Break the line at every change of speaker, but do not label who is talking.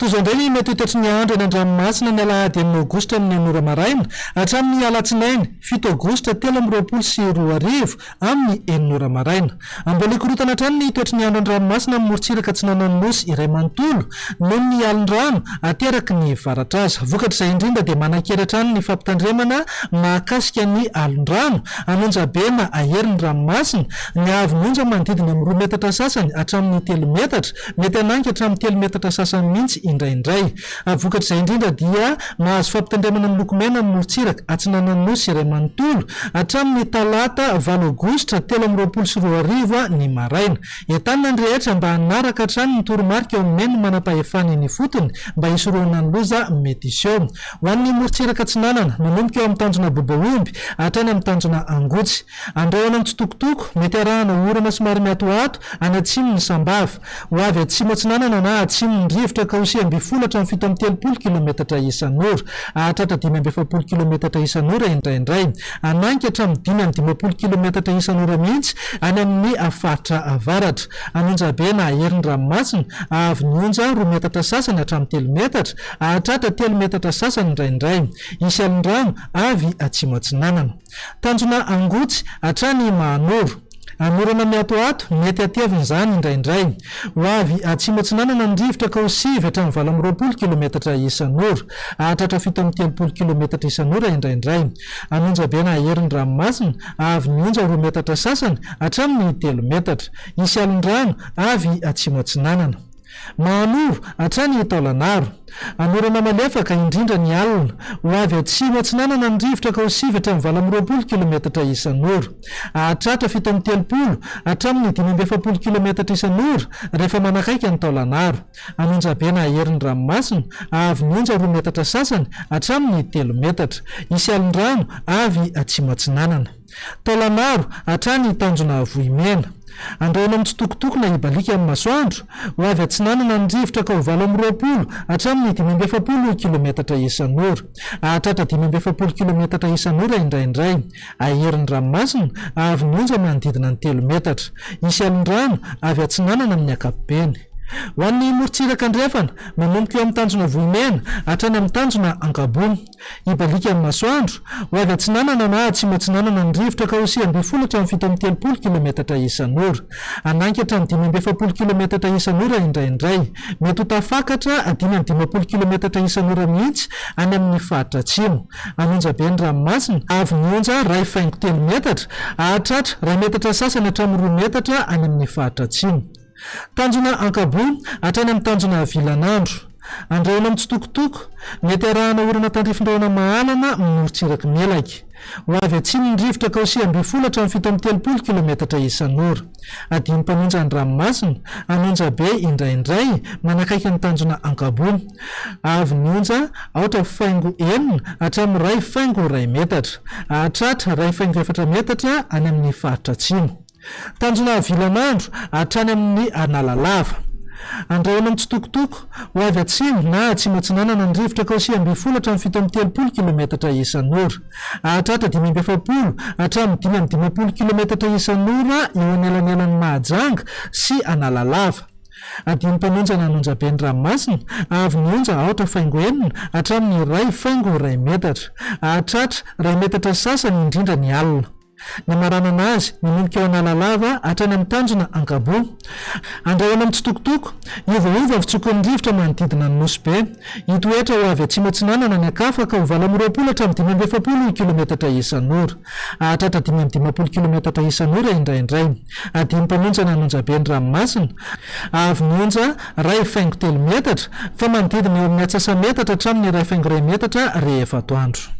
Toy izao indray ny mety ho toetry ny andro eny an-dranomasina ny alahady enina aogositra amin'ny enina ora maraina hatramin'ny alatsinainy fito aogositra 2023 amin'ny enina ora maraina. Mbola hikorontana hatrany ny toetry ny andro an-dranomasina amin'ny morontsiraka atsinanan'ny Nosy iray manontolo noho ny alin-drano ateraky ny varatraza. Vokatr'izay indrindra dia manan-kery hatrany ny fampitandremana mahakasika ny alon-drano an'onjabe na ahery ny ranomasina, ny haavon'ny onja manodidina amin'ny roa metatra sasany hatramin'ny telo metatra. Mety hanainga hatramin'ny telo metatra sasany mihitsy indraindray. Vokatr'izay indrindra dia mahazo fampitandremana miloko mena ny morontsiraka atsinanan'ny Nosy iray manontolo hatramin'ny talata valo aogositra 2023 ny maraina. Entanina ny rehetra mba hanaraka hatrany ny toromarika omen'ny manampahefana eny ifotony mba hisorohana ny loza mety hiseho. Ho an'ny morontsiraka atsinanana, manomboka eo amin'ny tanjona Bobaomby hatrany amin'ny tanjona Angotsy. Andrahona mitsitokotoko, mety arahana orana somary miatoato any atsimon'i Sambava. Ho avy atsimo atsinanana na atsimo ny rivotra ka ho 19 hatramin'ny 37 kilometatra isan'ora. Hahatratra 45 kilometatra isan'ora indraindray. Hanainga hatramin'ny 55 kilometatra isan'ora mihitsy any amin'ny faritra avaratra. An'Onjabe na Herin'ny ranomasina, haavo ny onja roa metatra sasany hatramin'ny telo metatra, hahatratra telo metatra sasany indraindray. Hisy alin-drano avy atsimo atsinanana. Tanjona Angotsy hatrany Mahanoro. Anorana miatoato, mety hatevina izany indraindray. Ho avy atsimo atsinanana ny rivotra ka ho sivy hatramin'ny 28 kilometatra isan'ora. Hahatratra 37 kilometatra isan'ora indraindray. An'Onjabe na Herin'ny ranomasina, avy ny onja roa metatra sasany hatramin'ny telo metatra. Hisy alon-drano avy atsimo atsinanana. Mahanoro, hatrany Taolagnaro. Anorana malefaka, indrindra ny alina. Ho avy atsimo atsinanana ny rivotra ka ho sivy hatramin'ny 28 kilometatra isan'ora. Hahatratra 37 hatramin'ny 45 kilometatra isan'ora rehefa manakaiky an'i Taolagnaro. An'Onjabe na Herin'ny ranomasina, avy ny onja roa metatra sasany hatramin'ny telo metatra. Hisy alin-drano avy atsimo atsinanana. Taolamaro, hatrany Tanjona Vohimena. Andrahoina mitsitokotoko na hibaliaka amin'ny masoandro, ho avy atsinanana ny rivotra ka ho 28 hatramin'ny 45 kilometatra isan'ora. Hahatratra 45 kilometatra isan'ora indraindray. Aherin'ny ranomasina, avy ny onja manodidina ny telo metatra. Hisy alin-drano avy atsinanana amin'ny ankapobeny. Ho an'ny morontsiraka andrefana, manomboka eo amin'ny Tanjona Vohimena hatrany amin'ny Tanjona Ankaboa. Hibaliaka ny masoandro, ho avy atsinanana na atsimo atsinanana ny rivotra ka ho 19 hatramin'ny 37 kilometatra isan'ora. Hanainga hatramin'ny 45 kilometatra isan'ora indraindray. Mety ho tafakatra 55 kilometatra isan'ora mihitsy any amin'ny faritra atsimo. An'Onjabe ny ranomasina, avy ny onja iray faingo telo metatra, hahatratra iray metatra sasany hatramin'ny roa metatra any amin'ny faritra atsimo. Tanjona Ankaboa hatrany amin'ny tanjona Vilanandro. Andrahona mitsitokotoko, mety arahana orana tandrifin-drahona mahalana morontsirak'i Melaky. Ho avy atsimo ny rivotra ka ho 19 hatramin'ny 37 kilometatra isan'ora. Adino mpanonja ny ranomasina, an'Onjabe indraindray, manakaiky ny tanjona Ankaboa. Avy ny onja aotra faingo enina hatramin'ny iray faingo iray metatra. Hahatratra iray faingo efatra metatra any amin'ny faritra atsimo. Tanjona Vilanandro hatrany amin'ny Analalava. Andrahona mitsitokotoko, ho avy atsimo na atsimo atsinanana ny rivotra ka ho 19 hatramin'ny 37 kilometatra isan'ora. Hahatratra 45 hatramin'ny 55 kilometatra isan'ora eo anelanelan'i Mahajanga sy Analalava. Adino mpanonjana an'Onjabe ny ranomasina, avy ny onja aotra faingo enina hatramin'ny iray faingo iray metatra. Hahatratra iray metatra sasany indrindra ny alina. Namaranana azy, manomboka eo Analalava hatrany amin'ny tanjona Ankaboa. Andrahona mitsitokotoko, hiovaova ny fitsokon'ny rivotra manodidina ny Nosy Be. Hitoetra ho avy atsimo atsinanana ny ankafa ka ho 28 hatramin'ny 45 kilometatra isan'ora. Hahatratra 55 kilometatra isan'ora indraindray. Adino mpanonjana an'Onjabe ny ranomasina, avy ny onja iray faingo telo metatra, fa manodidina eo amin'ny atsasa-metatra hatramin'ny iray faingo iray metatra rehefa atoandro.